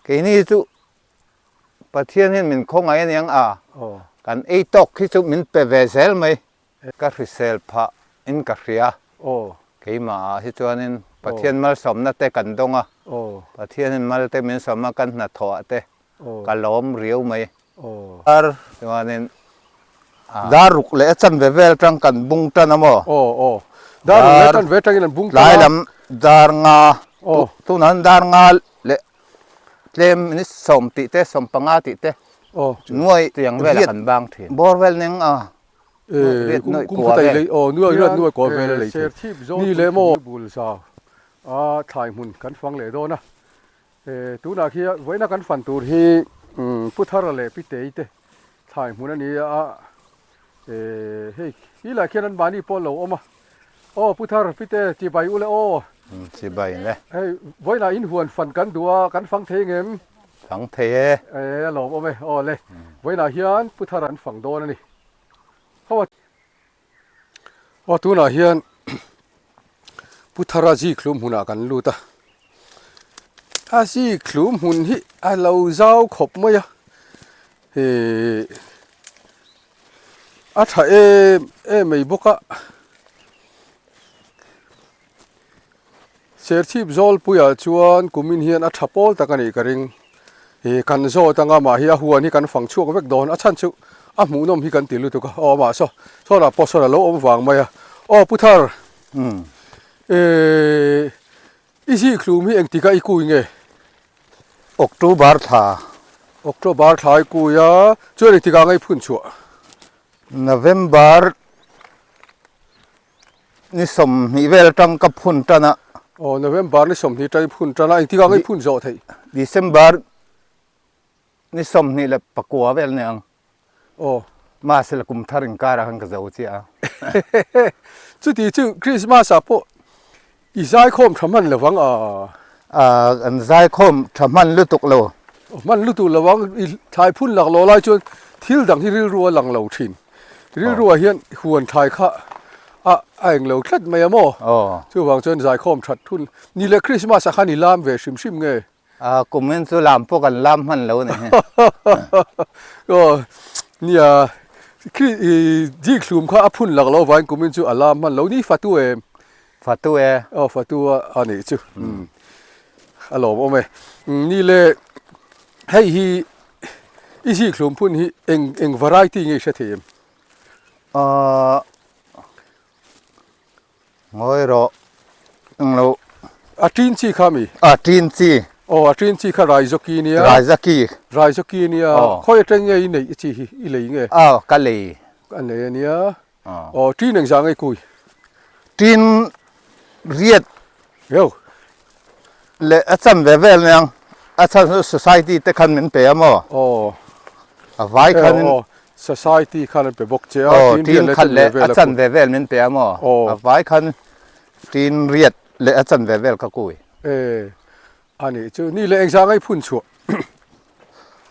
Keini chu Pathian hian min khawngaih aniang a, kan ei tawk hi chu min pe ve zel mai. Ka hrisel phah in ka hria. Keimah ah hi chuanin Pathian malsawmna te kan dawng a, Pathianin mal te min sawm a, kan hnathawh ah te ka lawm riau mai. Dar chuanin dar ruk leh a chanve vel atang kan bung tan a maw? Dar ruk leh a chanve atangin an bung tan a. Tlai lam dar nga, tunah hian dar nga leh tlem minute sawm tih te, 15 tih te nuai tiang velah kan bang thin. Bawr vel ning a riat nuai kua vel. Nuai riat nuai kua vel a lei thei. Ni leh maw? Bul za a thlai hmun kan fang leh dawn a. Tunah khi vawiina kan fan tur hi Pu Thara leh Pi Tei te thlai hmun a ni a. Hei hi lah khian an mahni pawh an lo awm a. Aw Pu Thar, Pi Te, chibai u le aw. Chibai le. Hei vawiinah in huan fan kan duh a, kan fang thei ngem? Fang thei e. A lawm awm e. Aw le. Vawiinah hian Pu Thara an fang dawn a ni. Ho a. Aw tunah hian Pu Thara Zikhlum hmunah kan lut a, a Zikhlum hmun hi a lo zau khawp mai a, ihh a tha em em mai bawk a, Serchhip Zawlpuiah chuan kumin hian a tha pawl tak a nih ka ring. Ih kan zawt anga mah hi a huan hi kan fang chhuak vek dawn a chhan chu a hmuhnawm hi kan ti lutuk a aw amah saw sawnah pawh sawn a lo awm vang mai a aw Pu Thar ih i zikhlum hi engtikah i kui nge? October thla. October thla i kui a chuan engtikah nge i phun chhuah? November Ni 20 vel atang ka phun tan a. Aw November ni 20 atang i phun tan a, engtikah nge i phun zawh theih? December ni 29 vel nia ang. Aw. Mahse la kum thar inkar ah khan ka zo chiah a. Chuti chu Christmas ah pawh I zaikhawm tha hman lovang a. An zaikhawm tha hman lutuk lo. Hman lutuk lovang, i thlai phun lak lo lai chuan thil dang hi rilru a lang lo thin. Rilru ah hian huan thlai kha a a eng lo tlat mai a maw? Chuvang chuan zaikhawm that thun. Ni leh Christmas ah khan i lam ve hrim hrim nge? Kum in chu lam pawh kan lam hman lo a ni hi. Aw nia, i zikhlum kha a phun lak lo vangin kum in chu a lam hman lo. Ni fatu em? Fatu e. Aw fatu a nih chu. A lawmawm e. Ni le hei hi i zikhlum phun hi eng eng variety nge i hre thei em? Ngawi rawh eng lo. A tin chi kha mi? A tin chi. Aw a tin chi kha Raizawki nia. Raizawki. Raizawki nia. Khawi atang nge i neih i chi hi i lei nge? Aw ka lei. Ka lei a nia. Aw tin engzah nge i kui? Tin riat. Yo. Leh a chan ve vel aniang. A chhan chu society te khan min pe a maw? Aw. A vai khanin. Aw society khan an pe bawk che a. Aw tin khat leh a chan ve vel min pe a maw? Aw. A vai khan tin riat leh a chan ve vel ka kui. E a nih chu ni leh engzah ngai phun chhuah?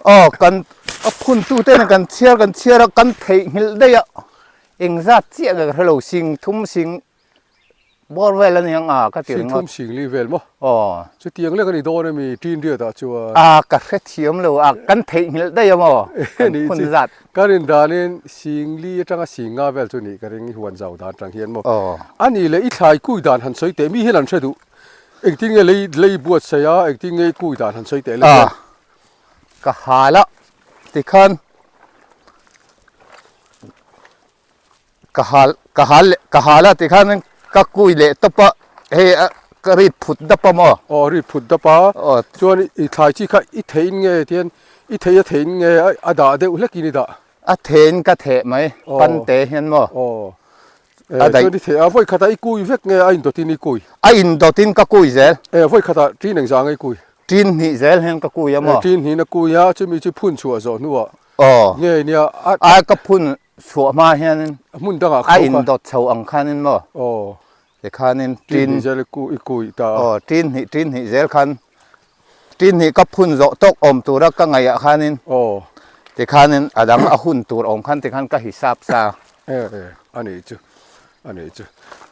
Aw kan a phun tu te nen kan chhiar kan chhiar a kan theihnghilh daih a engzat chiah nge ka hrelo sing thum sing Bawr vel a ni ang a ka ti ringawt. Singthum singli vel maw? Aw. Chutiang lek a ni dawn emi ṭin riat ah chuan? A ka hrethiam lo a, kan theihnghilh daih a maw? Kan phun zat. Kan in danin singli atanga singa vel chu nih ka ring i huan zau dan atang hian maw? Aw. A nih leh i thlai kui dan han sawi teh mi hian an hre duh. Engtin nge lei lei buatsaih a, engtin nge i kui dan han sawi teh lek hian? A ka hal a tikhan. Ka hal ka hal leh ka hal a tikhan ka kui leh tawp a hei a ka rit phut dap a maw? Aw rit phut dap a. Aw. Chuan i thlai chi kha i theihin nge tihian i thei a theihin nge a dah deuh hlekin i dah? A theihin ka theh mai pan te hian maw? Aw. A daih. Chuan i theh a vawi khatah i kui vek nge a indawtin i kui? A indawtin ka kui zel. E vawi khatah ṭin engzah nge i kui? Ṭin hnih zel hian ka kui a maw? E ṭin hnihin a kui a chumi chu phun chhuah zawh hnuah Aw. Nge nia a. A ka phun chhuah hma hianin. A hmun dangah kho kha. A indawt chho ang khanin maw? Aw. Tikhanin tin. Tin hnih zel i kui ta a. Aw tin hnih tin hnih zel khan tin hnih ka phun zawh tawk awm tura ka ngaihah khanin. Aw. Tikhanin a dang a hun tur awm khan tikhan ka hisap sa. E e a nih chu a nih chu.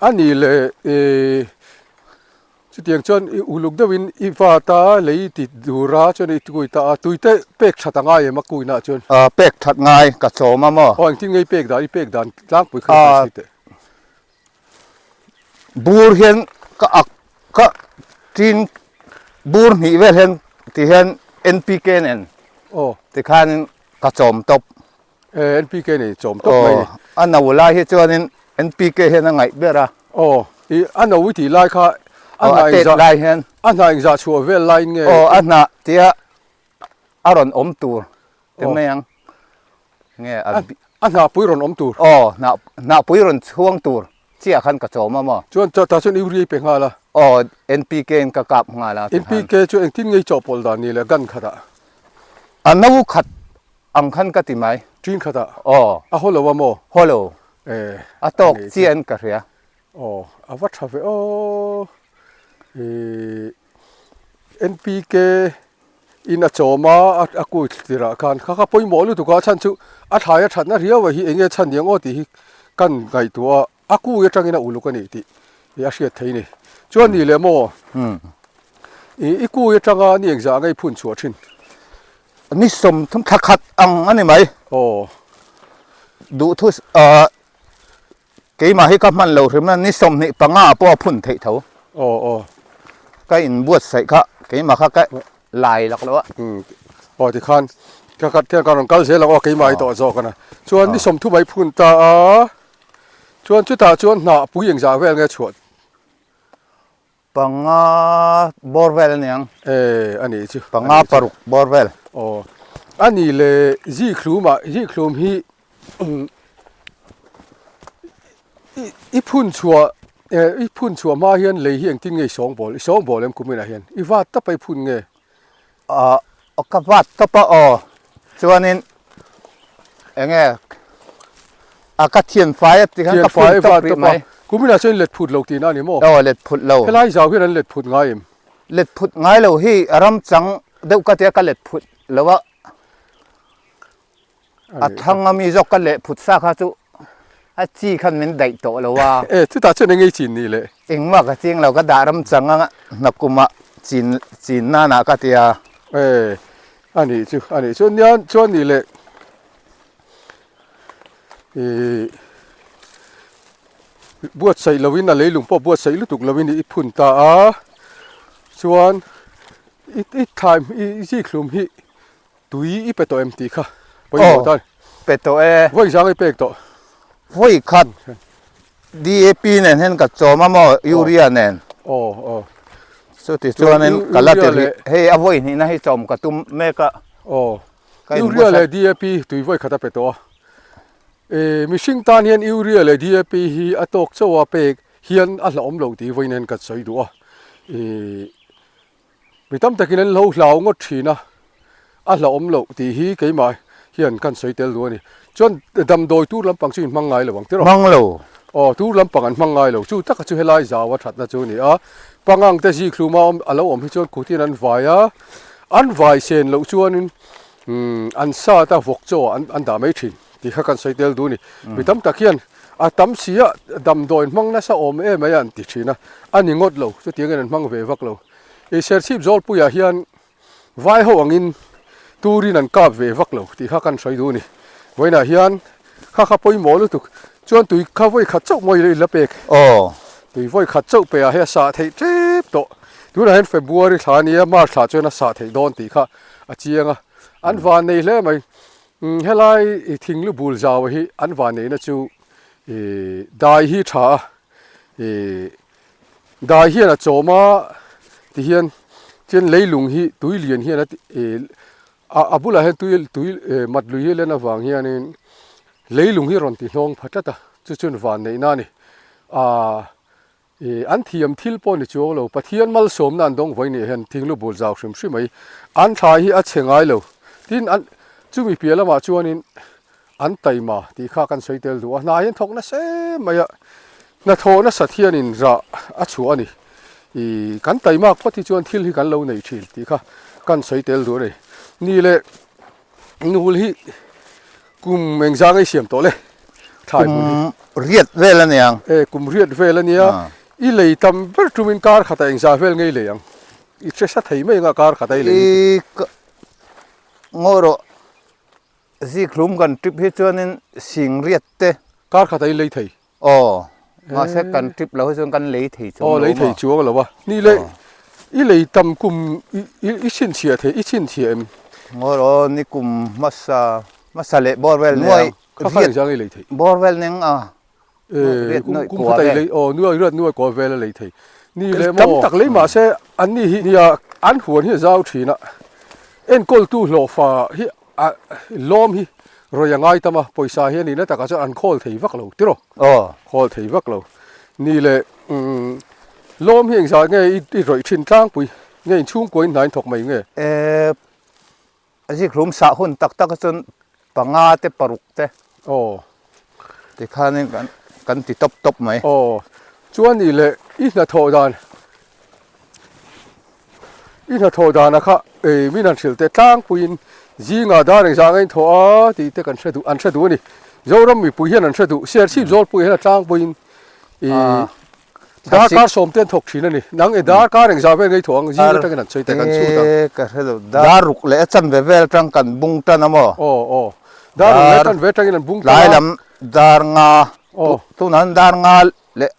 A nih leh e. Chutiang chuan i uluk deuhin i vat a, lei ti dur a, chuan i kui ta a, tui te pek that a ngai em a kuinah chuan? Aw pek that ngai ka chawm a maw? Aw engtin nge i pek dan, i pek dan tlangpui kha ka sawi teh. Bur hian ka ak ka tin bur hnih vel hian ti hian NPK nen aw tikhanin ka chawm tawp. E NPK nei chawm tawp mai ni. Aw a no lai hi chuanin NPK hian a ngaih ber a. Aw i a no i tih lai kha a hnah engzah lai hian a hnah engzah chhuah vel laiin nge. Aw a hnah tia a rawn awm tur ti mai ang nge a a hnah pui rawn awm tur. Aw hnah hnah pui rawn chhuang tur chiah khan ka chawm a maw. Chuan tah chuan urea i pe nghal a. Aw NPK in ka kap nghal a. NPK chu engtin nge i chawhpawlh dan ni le gun khatah. A no khat Ang khan ka ti mai. Ṭin khatah. Aw. A haw lo a maw? Haw lo. E. A tawk chiah in ka hria. Aw, a va ṭha ve aw. I NPK in a chawm a, a kui tirah khan kha kha pawimawh lutuk a, chhan chu a thlai a ṭhatna riau a hi eng nge chhan ni ang aw tih hi kan ngaihtuah a, a kui aṭangin a uluk a ni tih i a hriat thei a ni. Chuan ni leh maw? I i kui aṭanga ni engzah ang ei phun chhuah ṭhin? Ni 30 thla khat ang a ni mai. Aw. Duhthu ah keimah hi ka hman lo hrim a, ni 25 ah pawh a phun theih tho. Aw aw. Ka inbuatsaih kha keimah kha ka lai lak lo a. Umm. Aw tikhan ka khat khian ka rawn kal zel ang aw keimah hi tawh zawk a na. Chuan ni 30 mai phun ta a, chuan chutah chuan hnah pui engzah vel nge chhuah? Panga bawr vel a niang. E, a nih chu. Panga paruk bawr vel. Aw. A nih le zikhlum ah, zikhlum hi i phun chhuah, i phun chhuah hma hian lei hi engtin nge i sawngbawl, i sawngbawl em kumin ah hian? I vat tawp a i phun nge? Aw ka vat tawp a aw chuanin enge a ka thian fai a tikhan ka phun tawp rih mai. Kuminah chuan let phut lo tihna a ni maw? Aw let phut lo. Helai zau hian an let phut ngai em? Let phut ngai lo hi a ram chang deuh ka tia ka let phut lo a. A thlang a mi zawk ka leh phut sa kha chu a chi khan min daih tawh lo a. E, chutah chuan eng ei chin ni le? Engmah ka ching lo, ka dah ram chang a hnakumah chin chin nanah ka ti a. E, a nih chu, a nih chu. Nia chuan ni le i buatsaih loin a leilung pawh buatsaih lutuk loin i phun ta a, chuan i i thlai i zikhlum hi Tui i pe tawh em tih kha pawimawh ta. Aw, pe tawh e. Vawi zang i pek tawh. Vawi khat DAP nen hian ka chawm a maw, urea nen. Aw, aw. Chuti chuanin ka la ti rih. Hei a vawi hnihna hi chawm ka tum mek a. Aw, urea leh DAP tui vawi khat a pe tawh a. E, mihring tan hian urea leh DAP hi a tawk chauh a pek hian a hlauhawm loh tih vawiin hian ka sawi duh a. E. Mi tam takin an lo hlau ngawt thin a, a hlauhawm loh tih hi keimah hian kan sawi tel duh a ni. Chuan damdawi tur lampang chu in hmang ngai lo ang tiraw? Hmang lo. Aw, tur lampang an hmang ngai lo. Chu taka chu helai zau a thatna chu a ni a. Pangang te zikhluma awm a lo awm hi chuan khutin an vai a, an vai sen loh chuanin an sat a vawk chaw ah an dah mai thin tih kha kan sawi tel duh a ni. Mi tam tak hian A tam si a, damdawi hmang nasa awm em mai a an ti thin a, a ni ngawt lo, chutiangin an hmang ve vak lo. I Serchhip Zawlpuiah hian vai ho angin turin an kap ve vak lo tih kha kan hrawi duh a ni. Vawiinah hian kha kha pawimawh lutuk chuan tui kha vawi khat chauh mawi la pek. Aw. Tui vawi khat chauh pehah hian a sah theih tep tawh. Tunah hian February thla a nia, March thla chuan a sah theih dawn tih kha a chiang a, an van nei hle mai. Helai thinglu bul zau hi an vanneihna chu dai hi tha a, dai hian a chawm a tihian chuan leilung hi tui lian hian a a bulah hian tui tui mat lui hi a len avang hianin leilung hi a rawn ti hnawng pha tlat a, chu chuan vanneihna a ni. Ih, an thiam thil pawh ni chuang lo, Pathian malsawmna an dawng vawi nih hian thinglu bul zau hrim hrim mai, an thlai hi a chhe ngai lo. Tin, an chumi piah lamah chuanin an taima tih kha kan sawi tel duh a, hna hian thawk nasa em mai a, hnathawh nasat hianin rah a chhuah a ni. Ih, kan taimak phawt hi chuan thil hi kan lo nei thin tih kha kan sawi tel duh a ni. Ni leh Nul hi kum engzang ei siam tawh le? Thlai hmun hi. Kum riat vel a niang. E, kum riat vel a nia. I lei tam ber tumin kar khatah engzah vel ngei lei ang? I hre sa thei mai anga kar khatah i lei hi chu. I ngaw rawh zikhlum kan trip hi chuanin singriat te. Kar khatah i lei thei. Aw, mahse kan trip lo hi chuan kan lei thei chuang lo maw? Aw, lei thei chuang lo a. Ni le, i lei tam kum i chhinchhiah thei, i chhinchhiah em? Ngaw rawh ni kum hmasa, hmasa leh bawr vel nen. Kha kha engzah nge i lei theih? Bawr vel nen a. Ee, kum khat a i lei, aw, nuai riat nuai kual vel a lei thei. Ni leh maw? Tam tak lei mahse an ni hi nia an huan hi a zau thin a, enkawltu hlawhfa hi a lawm hi rawi a ngai tam a, pawisa hi a nihna takah chuan an khawl thei vak lo tiraw? Aw. Khawl thei vak lo. Ni leh umm lawm hi engzah nge i rawih thin tlangpui? Nge inchhungkua in hna in thawk mai nge? Ee, A zikhlum sah hun tak tak chuan panga te paruk te aw tikhanin kan kan ti tawp tawp mai. Aw chuan nih leh i hnathawh dan i hnathawh dana kha ei min han hrilh teh tlangpuiin zingah dar engzah anga inthawh a tih te kan hre duh an hre duh a ni. Zoram mipui hian an hre duh Serchhip Zawlpui hian a tlangpuiin ih Darkar sawm te an thawk thin a ni. Nang e darkar engzah vel ngei thawh ang zing atangin an sawi ta kan chhut ang. Ka hre lo. Dar ruk leh a chanve vel atang kan bung tan a maw? Aw aw. Dar ruk leh a chanve atangin an bung tan a. Tlai lam dar nga. Aw. Tunah hian dar nga leh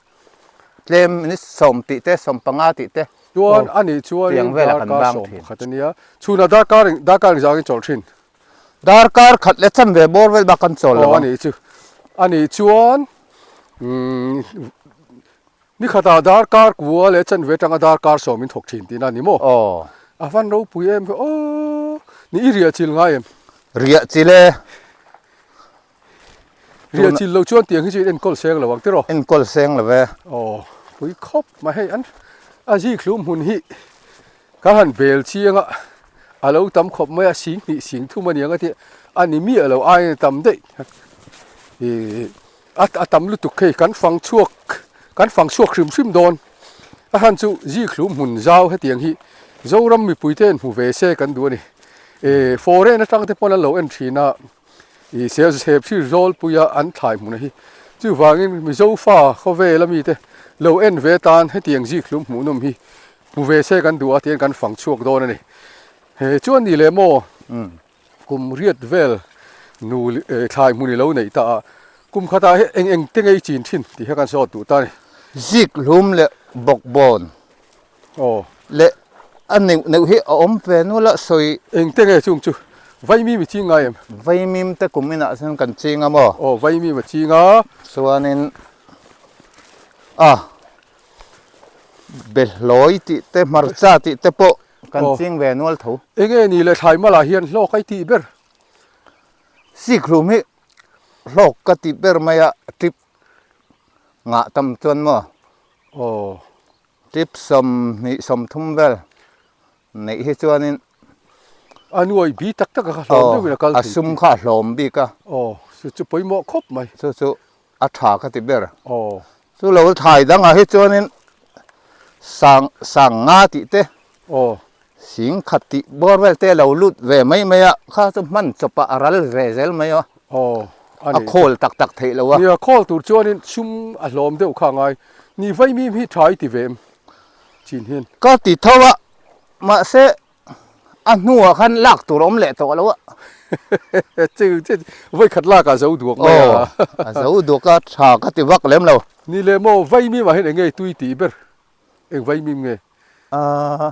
tlem minute sawm tih te 15 tih te. Chuan a nih chuanin darkar sawm pakhat a nia. Chhunah darkar darkar engzah angin chawlh thin? Darkar khat leh chanve bawr vel bak kan chawl lo ang. Aw a nih chu. A nih chuan Ni khatah darkar kua leh chanve atanga darkar sawm in thawk thin tihna a ni maw? Aw. A van ropui em kha aw. Ni i riah chil ngai em? Riah chil e. Riah chil lo chuan tiang hi chu in enkawl seng lo ang tiraw? Enkawl seng lo ve. Aw, pui khawp mai hei an a zikhlum hmun hi kan han bel chiang a, a lo tam khawp mai a, sing hnih sing thum a ni ang a tih a ni miah lo aiin a tam daih. Ih. A tam lutuk hei kan fang chhuak kan fang chhuak hrim hrim dawn a han chu zikhlum hmun zau hetiang hi Zoram mipui te hmu ve se kan duh a ni e foreign atang te pawn an lo en thin a ih sel sep hri zawlpui a an thlai hmun a hi chuvangin Mizo fa khawvel ami te lo en ve tan hetiang zikhlum hmuh nawm hi hmu ve se kan duh a tihian kan fang chhuak dawn a ni he chuan ni leh maw. Kum riat vel nu thlai hmun i lo neih ta a, kum khatah hi eng eng te ngei chin thin tih kha kan sawt duh ta a ni. Zik hlum leh bawkbawn leh a neuh neuh hi a awm ve nual a sawi. Eng te nge chung chu vaimim i ching ngai em? Vaimim te kum inah chuan kan ching a maw? Aw vaimim a ching a. Chuanin a behlawi tih te hmarcha tih te pawh Kan ching ve nual tho. Enge ni le thlai malah hian hlawk ai tih ber? Sikhlum hi hlawk ka tih ber mai a, trip ngah tam chuan maw? Aw. Trip 20 30 vel neih hi chuanin. A nuai bi tak tak a kha hlawm deuhin a kal thei. A sum kha a hlawm bik a. Aw, chu chu pawimawh khawp mai. Chu chu a tha ka ti ber. Aw. Chu lo thlai dangah hi chuanin sang sang nga tih te, Aw. sing khat tih bawr vel te a lo lut ve mai mai a, kha chu hman chawpah a ral ve zel mai a. Aw, a ni. A khawl tak tak theih lo a. Nia, khawl tur chuanin sum a hlawm deuh kha a ngai. Ni vaimim hi tha i ti ve em? Chin hian. Ka ti tho a, mahse A hnuah khan lak tur a awm leh tawh lo a. Chu chu vawi khat lak a zo duak mai a. Aw, a zo duak a, tha ka ti vak lem lo. Ni leh maw, vaimim ah hian eng nge tui tih ber? Eng vaimim nge? Aaa,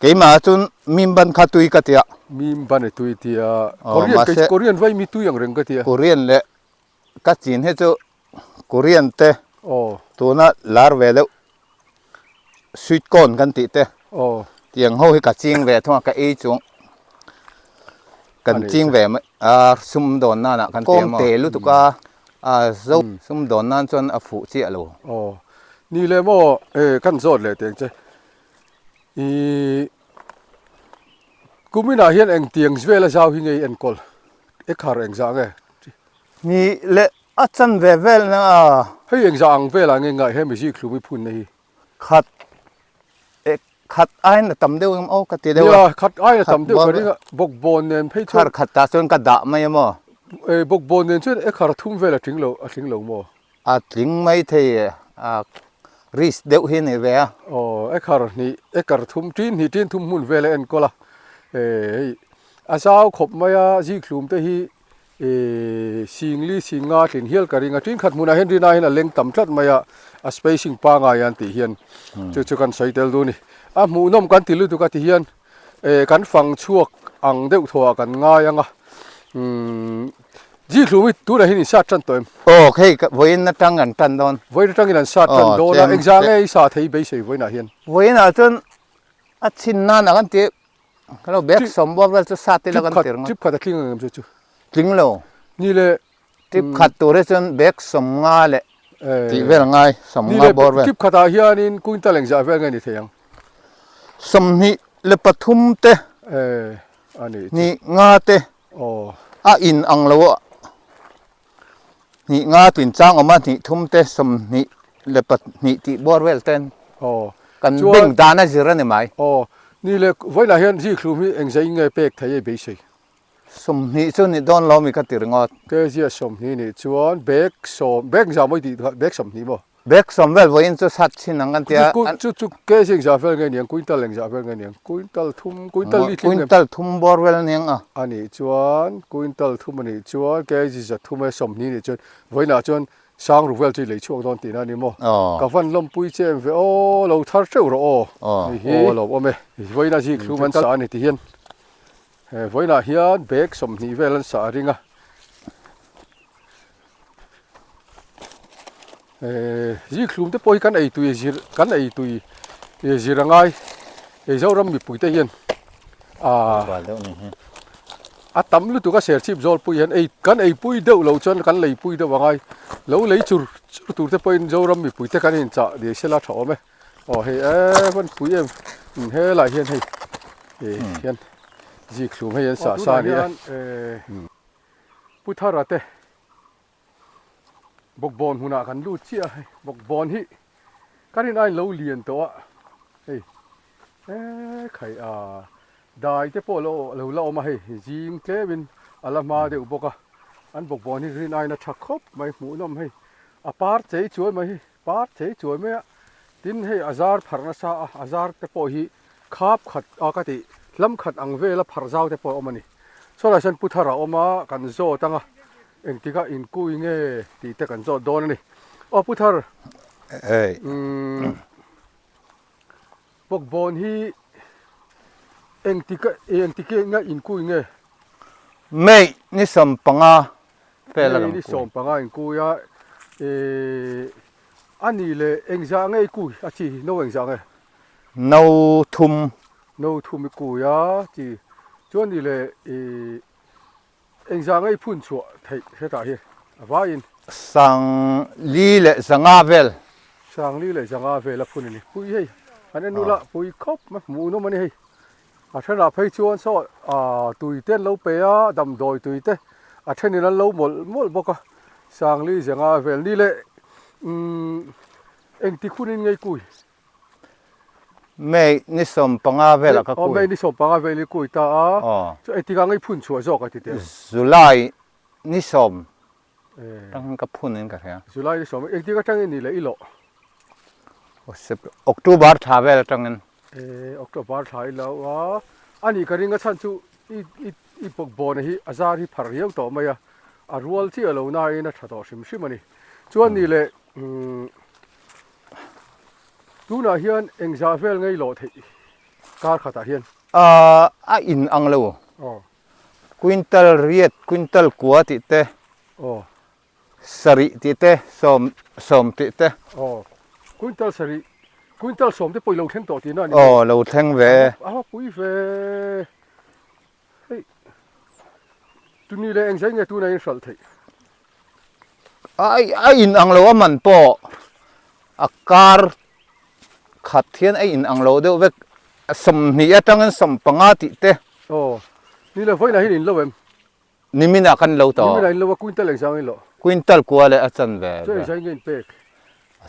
keimah ah chuan mim ban kha tui ka ti a. Mim ban e tui ti a. Korean, kei chu Korean vaimi tui ang reng ka ti a. Korean leh ka chin hi chu Korean te tuna lar ve deuh sweet corn kan tih te tiang ho hi ka ching ve thung a ka ei chung kan ching ve mai a sum dawn nan ah kan ti a maw te lutuk a a zo sum dawn nan chuan a fuh chiah lo. Aw ni leh maw e kan zawt leh teng che ih kuminah hian engtiang vel a zau hi nge i enkawl ekhar engzah nge? Ni leh a chan ve vel na a. Hei engzah ang velah nge ngaih he mizik hlum i phunna hi? Khat e khat aiin a tam deuh em aw ka ti deuh a. Nia khat aiin a tam deuh ka ring a, bawkbawn nen phei chuan. Khar khat tah chuan ka dah mai a maw? E bawkbawn nen chuan e khar thum vel a tling lo a tling lo maw? A tling mai thei e a. Risk deuh hi ni ve a. Aw, acre hnih, acre thum, tin hnih tin thum hmun vel a enkawl a. Hei a zau khawp mai a, zikhlum te hi singli singa tlin hial ka ring a. Tin khat hmunah hian rinai hian a leng tam tlat mai a, a spacing pangai an tih hian chu chu kan sawi tel duh a ni. A hmuhnawm kan ti lutuk a ti hian kan fang chhuak ang deuh thaw ah kan ngai ang a. Zikhlum hi tunah hian in sat tan tawh em? Aw hei vawiin atang an tan dawn. Vawiin atangin an sat tan dawn a, engzah nge i sa thei beisei vawiinah hian? Vawiinah chuan a chhin nan ah kan ti Ka lo bag sawm bawk vel chu sat ila kan tir ngawt. Trip khat a tling ang em chu chu? Tling lo. Ni le. Trip khat tur hi chuan bag sawm nga leh tih vel ngai 50 bawr vel. Trip khatah hianin quintal engzah vel nge ni thei ang? 23 te. A ni chu. Hnih nga te. A in ang lo a. Hnih nga tin chang awm a, hnih thum te, 22 tih bawr vel ten kan beng dan a zir a ni mai. Aw, ni le, vawiinah hian zikhlum hi engzah in nge pek thei ei beisei? 20 chu ni dawn lo mi ka ti ringawt. Kg 20 nih chuan bag sawm, bag engzah mawi tih bag 20 maw? Bag sawm vel vawiin chu sat chhin ang kan tia. Chu chu kg engzah vel nge niang, quintal engzah vel nge niang, quintal thum, quintal li tling em? Quintal thum bawr vel aniang a. A nih chuan quintal thum a nih chuan kg 300 e 20 nih chuan vawiinah chuan sang ruk vel chu i lei chhuak dawn tihna a ni maw? Ka van lawmpui che em ve aw, lo thar teuh rawh aw. Hei hi aw lawmawm e, vawiinah zikhlum an sah a ni ti hian he vawiinah hian bag 20 vel an sah a ring a. Zikhlum te pawh hi kan ei tui zir kan ei tui zir a ngai hei Zoram mipui te hian ah a tam lutuk a serchhip zawl pui hian ei kan ei pui deuh loh chuan kan lei pui deuh a ngai lo lei chur chur tur te pawhin Zoram mipui te kan inchah diai sela tha awm e aw hei e van pui em helai hian hei hian zikhlum hei an sah sa a ni e. Pu Thara te Bawkbawn hmunah kan lut chiah a, hei bawkbawn hi ka rin aiin lo lian tawh a, hei e khai a dai te pawh lo lo la awm a hei zing tlemin a la hma deuh bawk a, an bawkbawn hi rin aiin a tha khawp mai hmuhnawm hei a par chei chuai mai hi par chei chuai mai a, tin hei a zar pharh nasa a, a zar te pawh hi Khap khat a ka tih hlam khat ang vela pharh zau te pawh a awm a ni. Sawlai sawn Pu Thara a awm a, kan zawt ang a, engtikah inkui nge tih te kan zawt dawn a ni. Aw Pu Thar, umm Bawkbawn hi engtika engtike nge inkui nge? May ni 15 vel a kan kui. May ni 15 inkui a, eh a nih leh engzah nge i kui a chi hi, no engzah nge? No thum. No thum i kui a chi. Chuan ni le i engzah ngei phun chhuah theih hetah hi a vaiin. Sang li leh zanga vel. Sang li leh zanga vel a phun a ni. Pui hei an en ula pui khawp mai hmuh nawm a ni hei. A thenah phei chuan saw tui te an lo pe a damdawi tui te a thenin an lo mawlh mawlh bawk a. Sang li zanga vel ni le umm engtik hunin ngei kui. May ni 15 velah ka kui. May ni 15 vel i kui ta a. Chu engtikah nge i phun chhuah zawk a ti teh? July ni 10 atangin ka phun in ka hria. July ni 10, engtik atangin ni leh i lawh? October thla vel atangin. October thla i lo a. A nih ka ring a chhan chu i i bawkbawn hi a zar hi phar riau tawh mai a. A rual chiah lo nain a tha tawh hrim hrim a ni. Chuan ni leh Tunah hian engzah vel ngei lawh theih kar khatah hian? A in ang lo. Quintal riat, quintal kua tih te, sarih tih te, sawm tih te. Quintal sarih, quintal sawm te pawh i lo thleng tawh tihna a ni maw? Aw, lo thleng ve. A va pui ve. Hei, tuni leh engzai nge tuna in hralh theih? A in ang lo a man pawh a kar khat hian a in ang lo deuh vek 20 atangin 15 tih te. Aw, ni leh vawiinah hian in lo em? Niminah kan lo tawh. Niminah in lo a, quintal engzang in lo? Quintal kua leh a chan ve. Chu engzang nge in pek?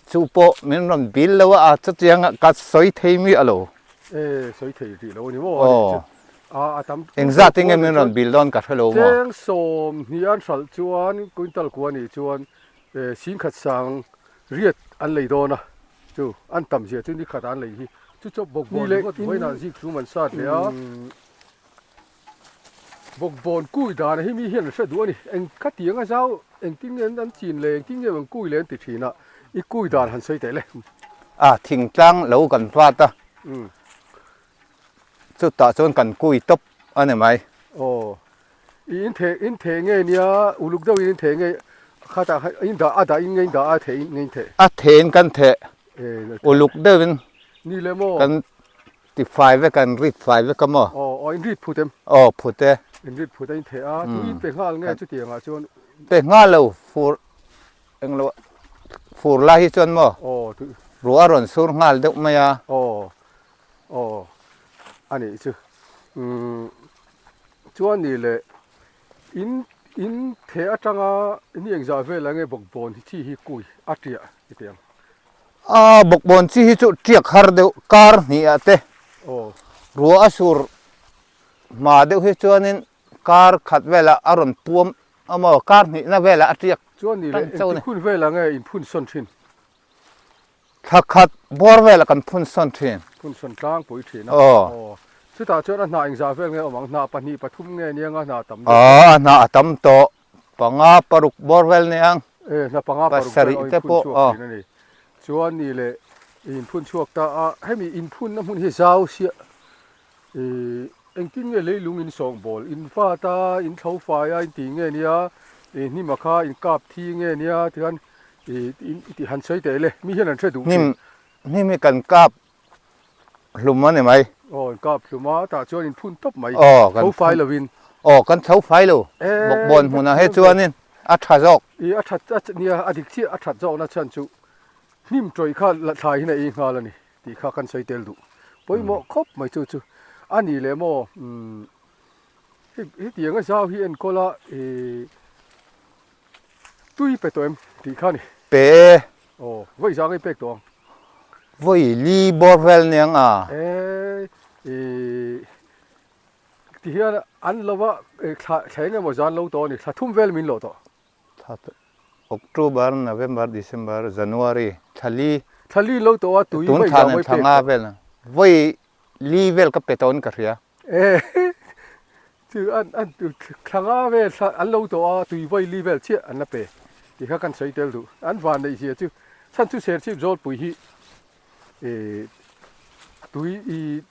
Chu pawh min rawn bil lo a, chutiang ka sawi thei mi a lo. E, sawi thei rih lo a ni maw? Aw. A, a tam. Engzat in nge min rawn bil dawn ka hre lo maw? Cheng 20 an hralh chuan quintal kua nih chuan 10,000 riat an lei dawn a. Chu an tam zia chu ni khat an lei hi chu chawp bawkbawn ringawt vawiinah zik hlum an sat leh a. Bawkbawn kui dan hi mi hian an hre duh a ni. Eng khatiang a zau engtin nge an chin le engtin nge an kui le an ti thin a, i kui dan han sawi teh le. A thingtlang lo kan vat a, chutah chuan kan kui tawp a ni mai. Aw, i in theh in theh nge nia uluk deuh in in theh nge khatah khan in dah a dah in nge in dah a theh in nge in theh. A theh in kan theh uluk deuh in ni le maw. Kan Ti fai vek an rit fai vek a maw? Aw aw in rit phut em? Aw phut e. In rit phut a in theh a, tui in pe nghal nge chutiang ah chuan? Pe nghal lo, fur eng lo fur lai hi chuan maw? Aw tui. Ruah a rawn sur nghal deuh mai a. Aw aw a nih chu. Umm chuan ni leh in in theh atanga ni engzah vel ang nge bawkbawn chi hi kui a tiah i ti ang. A bawkbawn chi hi chu tiak har deuh kar hnih ah te ruah a sur hma deuh hi chuanin kar khat velah a rawn puam a maw kar hnihna velah a tiak Chuan ni leh engti hun velah nge in phun sawn thin? Thla khat bawr velah kan phun sawn thin. Phun sawn tlangpui thin a. Aw. Chutah chuan a hnah engzah vel nge awm ang? Hnah pahnih pathum nge nia nga hnah tam deuh? Aw a hnah a tam tawh. Panga paruk bawr vel ni ang. E, hna panga paruk vel aw inphun chhuak thin a ni. Chuan ni leh inphun chhuak ta a, hemi inphunna hmun hi zau siah i engtin nge leilung in sawng bawl, in vat a, in thlo fai a, in tih nge nia, i hnima kha in kap thi nge nia tikhan i i tih han sawi teh le, mi hian an hre duh thin. Hnim, hnim hi kan kap hlum a ni mai. Aw in kap hlum a, tah chuan in phun tawp mai. Aw kan tho fai lo in. Aw kan tho fai lo. Bawkbawn hmunah he chuanin a tha zawk. I a that nia a dik chiah a that zawkna chhan chu hnim tawih kha la thlai hian a ei nghal a ni tih kha kan sawi tel duh. Pawimawh khawp mai chu chu a ni leh maw umm hetiang a zau hi enkawl a ih Tui pe tawh em tih kha ni. Pe e. Aw, vawi zang i pek tawh ang. Vawi li bawr vel niang a. E, i ti hian an lo va thla thla eng emaw zan lo tawh a ni, thla thum vel min lawh tawh. Thla October, November, December, January, thla li. Thla li lo tawh a tui vawi zang vawi pek tawh. Tun thla nen thla nga vel, vawi li vel ka pe tawh in ka hria. E. Chu an an thla nga vel thla an lo tawh a, tui vawi li vel chiah an la pe tih kha kan sawi tel duh. An van neih zia chu chhan chu Serchhip Zawlpui hi ih tui ih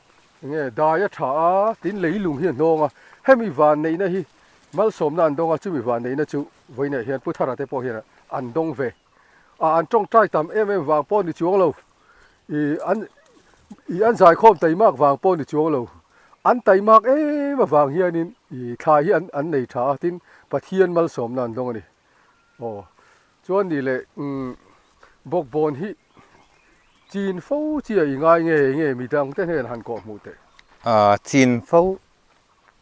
enge dai a tha a tin leilung hi a hnawng a, hemi van neihna hi malsawmna an dawng a, chumi van neihna chu vawiinah hian Pu Thara te pawh hian an dawng ve a, an tawngtai tam em em vang pawh ni chuang lo. I an i an zaikhawm taimak vang pawh ni chuang lo. An taimak em avang hianin i thlai hi an an nei tha a, tin Pathian malsawmna an dawng a ni. Aw chuan ni leh umm bawkbawn hi chin fo chi a i ngai nge nge midang te hnen han kawh hmuh teh. Aaa chin fo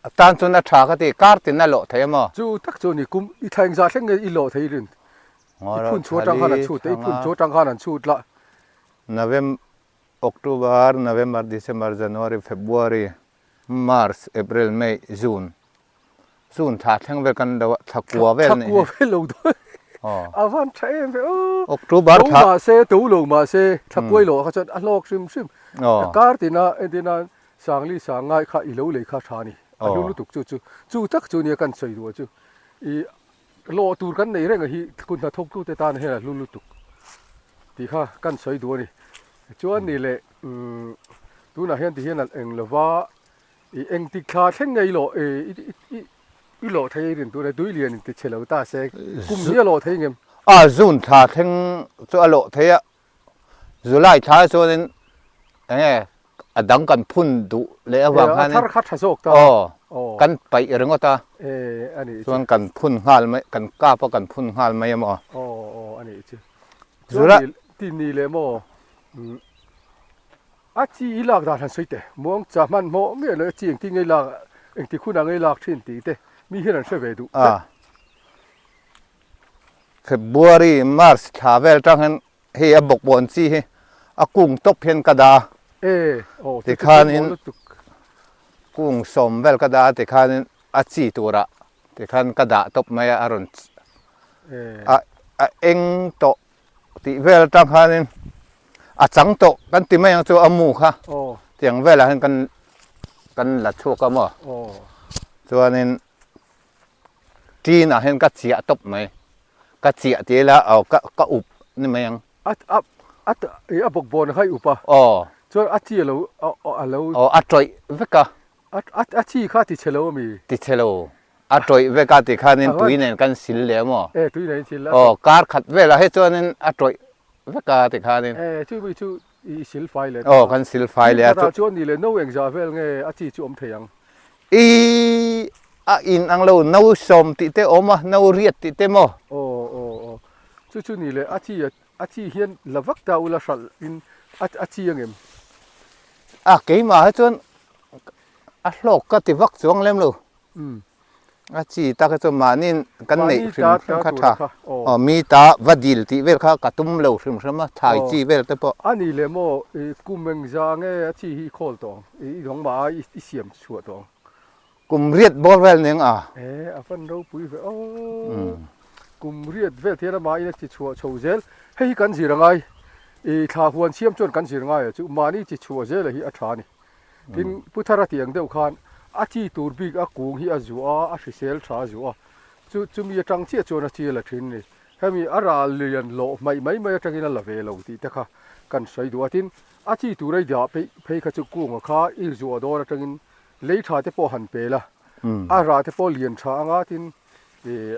atan chuan a tha ka ti, kar tin a lawh thei a maw? Chu tak chu ni kum i thleng zah thleng nge i lawh thei rin I phun chhuah atang khan an chhut a, i phun chhuah atang khan an chhut lah. November, October, November, December, January, February, March, April, May, June. June thla thleng vel kan lo a, thla kua vel nih hi. Thla kua vel lo dawn. A van tha em ve aw. October thla. To mahse, to lo mahse, thla kuai lo ah kha chuan a hlawk hrim hrim. Kar tina entirna Sangli Sangai kha i lo lei kha tha a ni. A hlu lutuk chu chu. Chu tak chu nia kan sawi duh chu. I Lawh tur kan nei reng a hi kut hnathawk tute tan hian a hlu lutuk tih kha kan sawi duh a ni. Chuan ni leh umm tunah hian ti hian a eng lova ih engtik thla thleng nge i lawh ih i lawh thei a rin tur a tui lian in ti chhe lo ta se kum hi a lawh thei ngem? A June thla thleng chu a lawh thei a, July thla chuanin eng nge a dang kan phun duh leh avang khanin a thar kha tha zawk ta aw kan paih ringawt a chuan kan phun nghal mai kan kap a kan phun nghal mai emaw aw aw a nih chu chuan ti ni leh maw a chi i lak dan han sawi teh muang cha hmanhmawh miah lo a chi engtin nge i lak engtik hunah nge i lak thin tih te mi hian an hre ve duh tlat. February March thla vel tang hian Hei a bawkbawn chi hi a kung tawp hian ka dah a, tikhanin kung sawm vel ka dah a tikhanin a chi turah tikhan ka dah tawp mai a, a rawn a eng tawh tih vel atang khanin. A chang tawh kan ti mai ang chu a mu kha tiang velah hian kan kan la chhuak a maw chuanin tin ah hian ka chiah tawp mai ka chiah tih ila aw ka ka up ni mai ang. A a a a bawkbawn kha i up a chuan a chi a lo a lo aw a tawih vek a. A a chi kha ti chhe lo a mi? Ti chhe lo. A tawih vek a ti khanin tui nen kan sil leh a maw? E tui nen in sil a. Aw kar khat velah hi chuanin a tawih vek a ti khanin. E chu mi chu i sil fai leh ta. Aw kan sil fai leh a. Tin khatah chuan ni leh no engzah vel nge a chi chu awm thei ang? I a in ang lo no sawm tih te awm a, no riat tih te maw? Aw aw aw chu chu ni leh a chi a chi hian la vak ta ula hralh in a a chi angem? A keimah hi chuan a hlawk ka ti vak chuang lem lo. A chi tak hi chu mahni kan neih hrim hrim kha tha. Aw mi ta va dil tih vel kha ka tum lo hrim hrim a, thlai chi vel te pawh. A ni leh maw i kum engza nge a chi hi i khawl tawh ang, i dawng mah a i siam chhuah tawh ang. Kum riat bawr vel ning a. E a van ropui ve aw. Kum riat vel thian a mahin a chi chhuah chho zel. Hei hi kan zir angai i thla huan siam chuan kan zir ngai a chu mahni chi chhuah zel a hi a tha a ni. Tin, Pu Thara tih ang deuh khan a chi tur bik a kung hi a zuah a, a hrisel tha a zuah a, chu chumi atang chiah chuan a chi a la thin a ni. Hemi a ral lian lawh hmaih mai mai atangin a la ve lo tih te kha kan sawi duh a. Tin, a chi tur a i dah peih phei kha chu kunga kha i zuah dawn atangin lei tha te pawh han pel a, a rah te pawh lian tha anga tin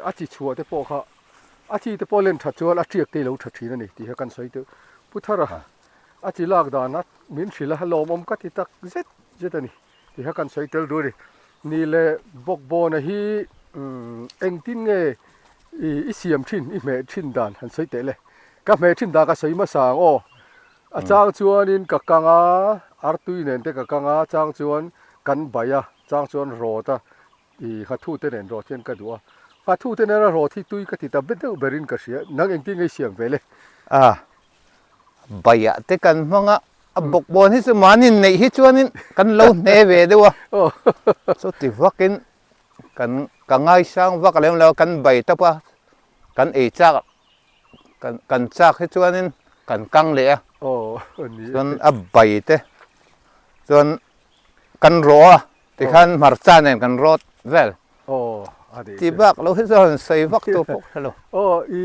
a chi chhuah te pawh kha a chi te pawh len that chuan a tiak te i lo tha thin a ni tih kha kan sawi deuh. Pu Thara. A chi lak dan a min hrilh a, lawmawm ka ti tak zet zet a ni tih kha kan sawi tel duh a ni. Ni leh bawkbawna hi engtin nge i siam thin, i hmeh thin dan han sawi teh le. Ka hmeh thin dan ka sawi hmasa ang aw. A chang chuanin ka kang a, artui nen te ka kang a, chang chuan kan bai a, chang chuan rawt a, I nghathu te nen rawt hian ka duh a, nghathu te nena rawt hi tui ka ti ta bet deuh berin ka hria, nang engtin nge i siam ve le? A, baiah te kan hmang a, a bawkbawn hi chu mahni neih hi chuanin kan lo hne ve deuh a, chuti vakin kan ka ngaisang vak lem lo a, kan bai tawp a, kan ei chak kan kan chak hi chuanin kan kang leh a, chuan a bai te chuan kan rawh a. Tikhan hmarcha nen kan rawt vel. Aw, a nih Ti bak lo hi chuan sawi vak tur pawh hre lo. Aw, i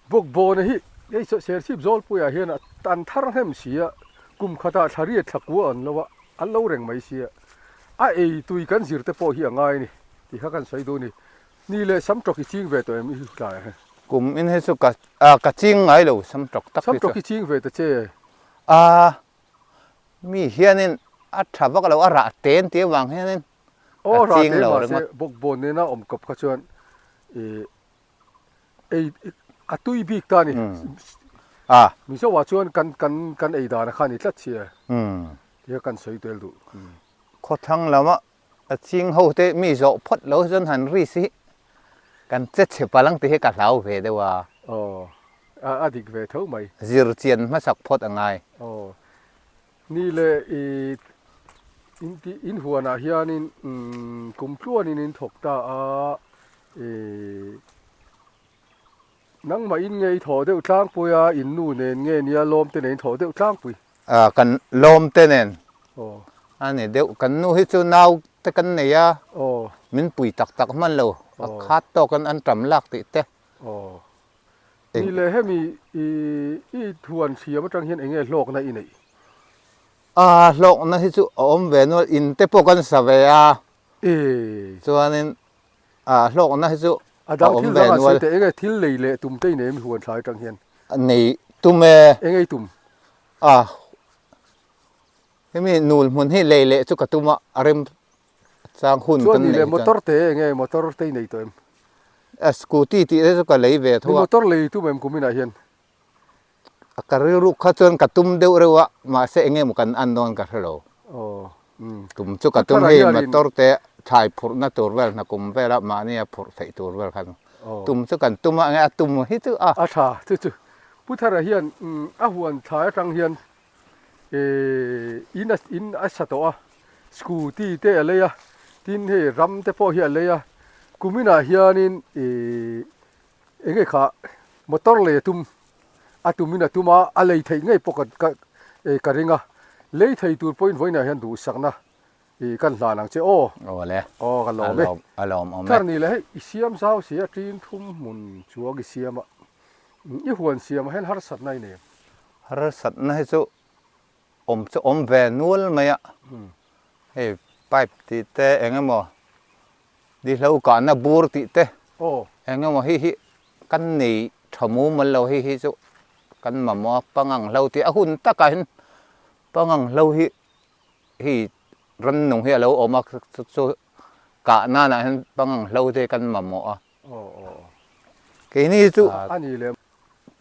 bawkbawna hi hei Serchhip Zawlpuiah hian an thar hnem si a, kum khatah thla riat thla kua an lo a, an lo reng mai si a. A ei tui kan zir te pawh hi a ngai a ni tih kha kan sawi duh a ni. Ni leh samtawk i ching ve tawh em i tlaiah hian? Kum in hi chu ka ka ching ngai lo samtawk tak hi chu. Samtawk i ching ve ta che? A, Mi hianin a tha vak lo, a rah ten tih avang hianin ka ching lo ringawt. Aw rah te mahse bawkbawn nena awm kawp kha chuan ih ei a tui bik ta a ni. Mizo ah chuan kan kan kan ei dan kha a ni tlat sia tih kha kan sawi tel duh. Khawthlang lama a ching ho te mi zawh phawt lo chuan han risk hi kan che chhe palh ang tih hi ka hlau ve deuh a. Aw, a dik ve tho mai. Zir chian hmasak phawt a ngai. Aw, ni leh i in tih in huanah hianin kum tluanin in thawk ta a, i nangmah in nge i thawh deuh tlangpui a, in nu nen nge nia lawm te nen in thawh deuh tlangpui? A, kan lawm te nen a ni deuh, kan nu hi chu nau te kan nei a, min pui tak tak hman lo, a khat tawkin an tam lak tih te. Aw. Ni leh hemi i i thuan hriam atang hian enge hlawkna i neih? A hlawkna hi chu a awm ve nual, in te pawh kan sa ve a, chuanin a hlawkna hi chu a awm ve nual. Enge thil lei leh tum te i nei em huan thlai atang hian? Nei tum e. Enge i tum? A hemi nul hmun hi lei leh chu ka tum a, a rem Chang hun kan neih chuan. Motor te enge motor te i nei tawh em? A scooty tih te chu ka lei ve tho a. Motor lei tum em kum inah hian? A ka rilru kha chuan ka tum deuh reuh a, mahse enge maw kan an dawn ka hre lo. Tum chu ka tum hei motor te thlai phurhna tur vel hna kum vela mahni a phurh theih tur vel khan tum chu kan tum a, enge a tum hi chu a. A tha chu chu. Pu Thara hian a huan thlai atang hian in a in a sa tawh a scooty te a lei a tin hei ram te pawh hi a lei a kuminah hianin ihh eng nge kha motor lei a tum A tumin a tum a, a lei theih ngei pawh ka ka ring a. Lei thei tur pawhin vawiinah hian duhsakna i kan hlan ang che aw. Aw le. Aw ka lawm e. A lawm awm e. Thar ni le hei i siam zau si a tin thum hmun chuang i siam a. I huan siam ah hian harsatna i nei em? Harsatna hi chu awm chu awm ve nual mai a. Hei pipe tih te eng emaw dihlo kahna bur tih te eng emaw hi hi kan nei tha mumal lo hei hi chu kan mamawh a pangang hlo tih a hun takah hian pangang hlo hi hei rannung hi a lo awm a chu chu kah nanah hian pangang hlo te kan mamawh a keini hi chu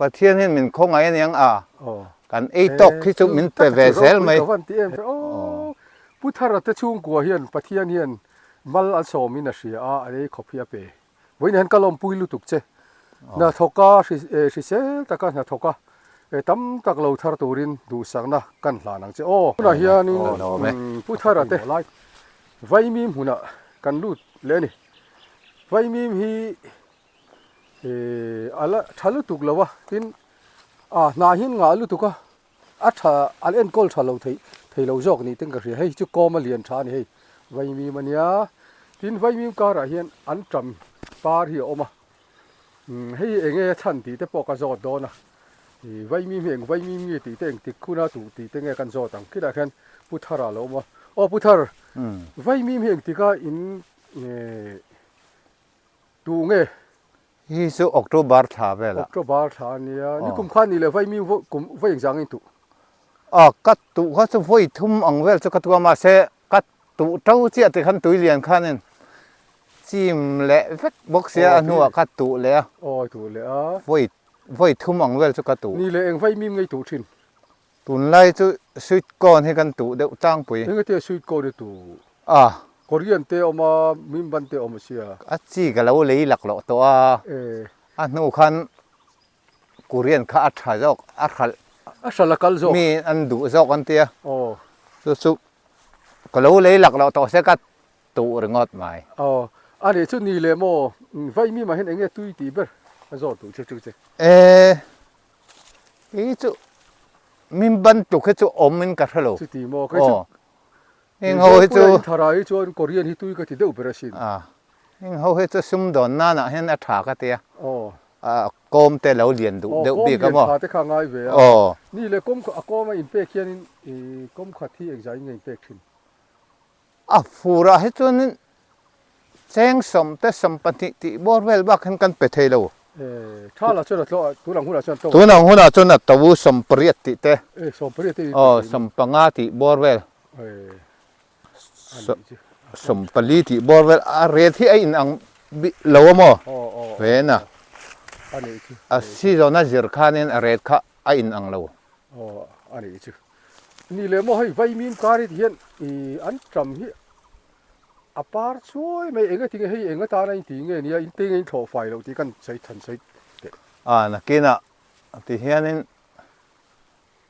Pathian hian min khawngaih aniang a kan ei tawk hi chu min pe ve zel mai. Pu Thara te chhungkua hian Pathian hian mal an sawmin a hria a, an ei khawp hi a pe. Vawiin hian ka lawmpui lutuk che. Hnathawka hrisel taka hnathawka tam tak lo thar turin duhsakna kan hlan ang che aw. Tunah hianin Pu Thara te Vaimim hmunah kan lut leh a ni. Vaimim hi a la tha lutuk lo a, tin a hnah hi an ngah lutuk a, a tha an enkawl tha lo thei thei lo zawk ni ten ka hria hei chu kawm a lian tha a ni hei vaimim a nia tin vaimim karah hian an tam par hi a awm a umm hei eng nge a chhan tih te pawh ka zawt dawn a ih vaimim hi eng vaimim nge tih te engtik hun a tuh tih te nge kan zawt ang khilaiah khian pu thar a lo awm a aw pu thar vaimim hi engtik a in Tu nge? Hi chu October thla vel ah. October thla a nia. Ni kum khan ni leh vaimi kum vawi engzah angin tuh? A, ka tuh kha chu vawi thum ang vel chu ka tuh a, mahse ka tuh to chiah ti khan tui lian khanin chim leh vek bawk sia a hnuah ka tuh leh a. Aw tuh leh a. Vawi vawi thum ang vel chu ka tuh. Ni leh eng vaimim ngei tuh thin? Tunlai chu sweet corn hi kan tuh deuh tlangpui. Engati sweet corn hi tuh? A. Korean te a awm a, Mimban te a awm a sia. A chi ka lo lei laklawh tawh a. A hnu khan Korean kha a tha zawk, a hralh. A hralh a kal zawk. Mi an duh zawk an tia. Aw. Chu chu ka lo lei laklawh tawh se ka tuh ringawt mai. Aw. A nih chu ni leh maw? Vaimi mah hian enge tui tih ber a zawt duh che chu che. E. Hi chu min bantuk hi chu awm in ka hre lo. Chuti maw kei chu. Heng ho hi chu. In thara hi chuan Korean hi tui ka ti deuh ber asin. A heng ho hi chu sumdawn nanah hian a tha ka ti a. Aw. A kawm te lo lian duh deuh bik a maw. Aw kawm lian tha te kha a ngai ve a. Aw. Ni le kawm a kawm a inpek hianin i kawm khat hi engzah in nge inpek thin? A furah hi chuanin cheng sawmte 20 tih bawr vel bak hian kan pe thei lo. Thala chuan a tlawh a, tun ang hunah chuan a to. Tun ang hunah chuan a to 80 tih te. 80 te. Aw, 15 tih bawr vel. 40 tih bawr vel. A ret hi a inang lo a maw? Ven a. A season a zir khanin a ret kha a inang lo. Aw, a nih chu. Ni leh maw hei vaimim kar hi ti hian ih an tam hi a par chuai mai eng atinge hei eng atana in tih nge nia in teng a in thlawh fai loh tih kan sawi than sawi teh. A nakinah ti hianin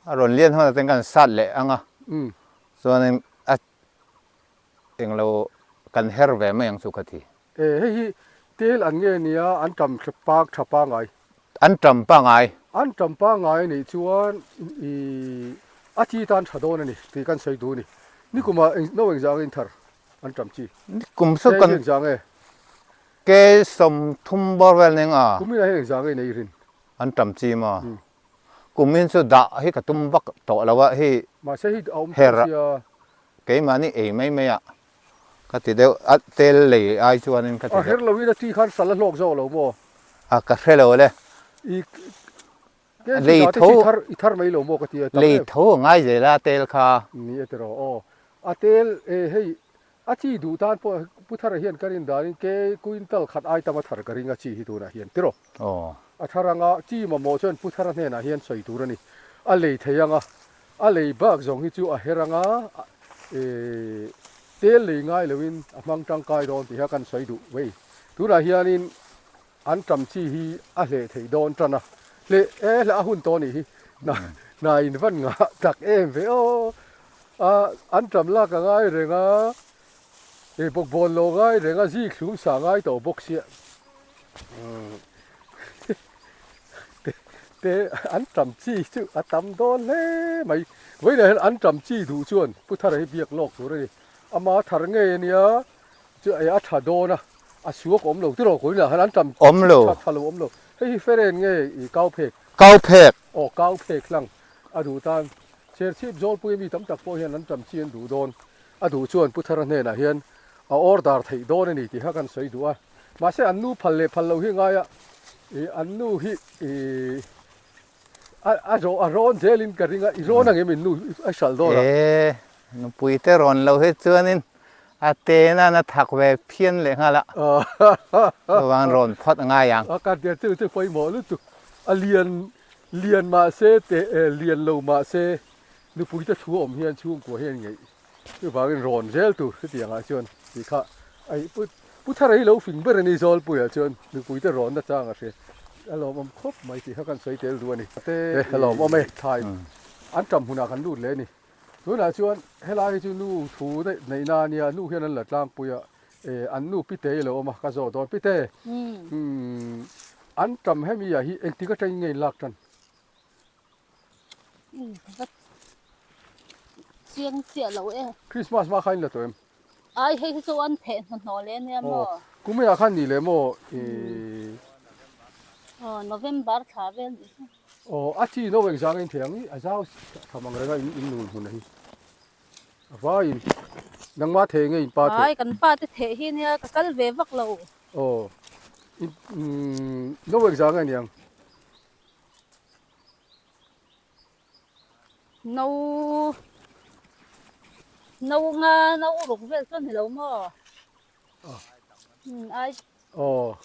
a rawn lian hunah chuan kan sat leh ang a, chuanin a englo kan her ve mai ang chu ka ti. E hei hi tel an nge nia an tam pak tha pangai. An tam pangai. An tam pangai anih chuan i a chi tan tha dawn ani tih kan sawi duh a ni. Nikumah eng no engzah ang in thar an tam chi. Nikum saw kan. Ke engzah nge? Ke 30 bawr vel ning a. Kuminah hian engzah nge nei rin? An tam chi maw? Kumin chu dah hi ka tum vak tawh lo a hei. Mahse hei a awm tawh sia. Keimahni ei mai mai a ka ti deuh a, tel lei ai chuanin ka ti deuh. A her loin a ti khan sal a hlawk zawk lo maw? A ka hre lo le. I lei tho i thar mai lo maw ka ti a. Lei tho a ngai zel a tel kha. Ni e tiraw aw. A tel e hei a chi duh tan pawh Pu Thara hian ka rin danin ke quintal khat ai tam a thar ka ring a chi hi tunah hian tiraw. Aw. A thar anga chi mamawh chuan Pu Thara hnenah hian sawi tur a ni. A lei thei anga A lei bak zawng hi chu a her anga tel lei ngai loin a hmang tangkai dawn tih kha kan sawi duh vei. Tunah hianin an tam chi hi a hleh theih dawn tan a, hleh e hleh a hun tawh a nih hi. Hna in van ngah tak em ve aw. A an tam lak a ngai reng a, bawkbawn lo ngai reng a, zik thlum sa ngai tawh bawk sia. Te an tam chi chu a tam dawn hle mai. Vawiinah hian an tam chi duh chuan Pu Thara hi biak lawk tur a ni. Ama thar ngei a nia chu a tha dawn a, a suak awm lo tiraw vawiinah hian an tam Awm lo. Tha tha lo awm lo. Hei hi feren nge i kau phek? Kau phek. Aw kau phek hlang a duh tan. Serchhip Zawlpui mi tam tak pawh hian an tam chi an duh dawn. A duh chuan Pu Thara hnenah hian a order theih dawn a ni tih kha kan sawi duh a. Mahse an nu phal leh phal lo hi ngai a, ih an nu hi ih a a zawh a rawn zel in ka ring a, i rawn angem in nu a hralh dawn a? E, nupui te rawn lo hi chuanin a te nan a thak ve phian leh nghal a, chuvang rawn phawt a ngai ang. A ka tia chu chu pawimawh lutuk, a lian lian mahse te lian lo mahse nupui te thu awm hian chhungkua hian ngeih Chuvangin rawn zel tur hetiang ah chuan tih kha a ih pu pu thar hi lo fing ber a ni Zawlpuiah chuan nupui te rawn na chang a hria a lawmawm khawp mai tih kha kan sawi tel duh a ni. Te a lawmawm e thlai an tam hunah kan lut leh a ni. Tunah chuan helai hi chu nu thu daih neih na a nia nu hian an la tlangpui a eh an nu Pite hi a lo awm a ka zawh dawn Pite umm an tam hemi ah hi engtik atangin nge in lak tan? Chiang chiah lo e. Christmas hma kha in la tawh em? Ai hei hi chu an pheh hnahnawh leh ania maw? Aw kum eiah khan ni leh maw i. Aw November thla vel nih hi. Aw a chi no engzang in thei ang i a zau tham ang reng a in in nun hmun a hi. A vaiin nangmah thei nge in pa theh? Ai kan pa te theh hi nia ka kal ve vak lo. Aw in no engzang nge niang? No no nga no ruk vel chuan ni lo maw ai aw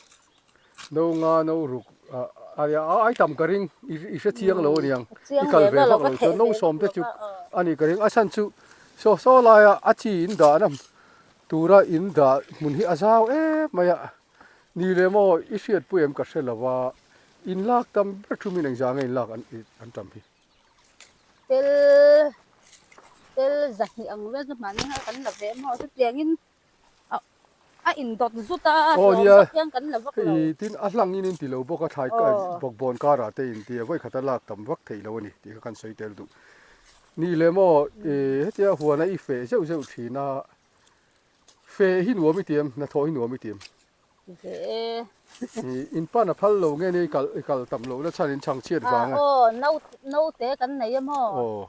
no nga no ruk a ai tam ka ring i hre chiang lo aniang i kal ve vak lo chuan no sawm te chu ani ka ring a chhan chu saw saw laia a chi in dah na tura in dah hmun hi a zau em mai a Ni leh maw i hriatpui em ka hre lo va, in lak tam ber thu min engzah nge in lak an tam hi? Tel tel zahnih ang vel chu hmanni kha kan la ve maw chutiangin a a indawt zut a hlawm vak hian kan la vak lo. Tin a hlangin in ti lo bawk a thlai bawkbawn karah te in ti a vawikhat a lak tam vak theih lo a ni tih kha kan sawi tel duh. Ni leh maw hetia huana i feh zeuh zeuh thin a Fe hi nuam i tiam, hnathawh hi nuam i tiam. Ve e. In pan a phal lo nge ni kal i kal tam lo na chhan in chhang chhiat vang a. Aw naute kan nei a maw? Aw.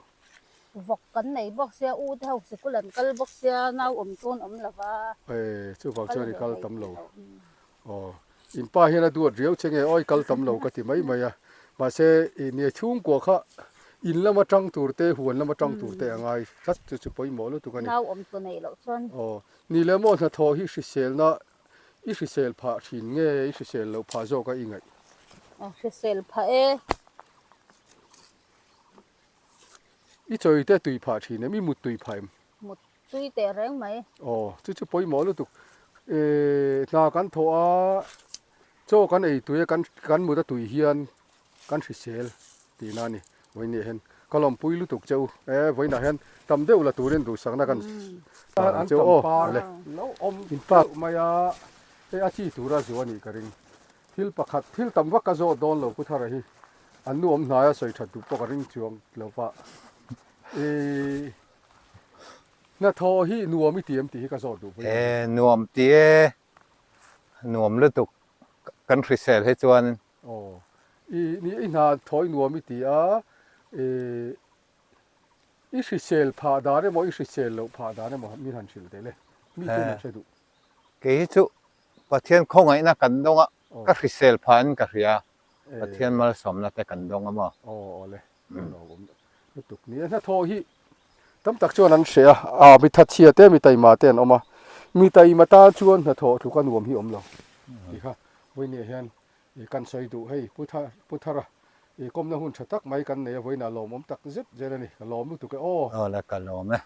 Vawk kan nei bawk sia, u te ho sikul an kal bawk sia, nau awm chuan awm lo va. E chuvang chuan i kal tam lo. Aw in pa hian a duat riau che nge aw i kal tam lo ka ti mai mai a mahse i nia chhungkua kha in lama tang tur te huan lama tang tur te a ngai tlat chu chu pawimawh lutuk a ni. Nau awm tu neih loh chuan. Aw ni leh maw hnathawh hi hriselna i hrisel phah thin nge i hrisel loh phah zawk a i ngaih? Aw hrisel phah e. I chawi te tui phah thin em i mut tui phah em? Mut Tui teh reng mai. Aw, chu chu pawimawh lutuk. Ehh hna kan thawh a, chaw kan ei tui a, kan kan mut a tui hian kan hrisel tihna a ni. Vawiin hian ka lawmpui lutuk che u. Eh vawiinah hian tam deuh la turin duhsakna kan tar ang che u aw. Awle. In park mai a, hei a chi tura zuah a nih ka ring. Thil pakhat, thil tam vak ka zawh dawn lo Pu Thara hi. An nu awm hnaia sawi that duh pawh ka ring chuang lo va. Ehh. Hnathawh hi nuam i ti em tih hi ka zawt duh pawh i. E nuam ti e, nuam lutuk kan hrisel hi chuan. Aw, i ni i hna thawh i nuam i ti a, e i hrisel phah dan emaw i hrisel loh phah dan emaw min han hrilh teh le, mi ten an hre duh. Kei hi chu Pathian khawngaihna kan dawng a, ka hrisel phah in ka hria, Pathian malsawmna te kan dawng a maw? Aw awle, lo awm lutuk ni e. Hnathawh hi tam tak chuan an hreh a, a mi thatchhia te mi taima te an awm a, mi taima tan chuan hnathawh tluka nuam hi awm lo tih kha vawiinah hian kan sawi duh hei Pu Thar Pu Thara i kawmna hun tha tak mai kan nei a, vawiinah lawmawm tak zet zel a ni, ka lawm lutuk e aw. Awle ka lawm e.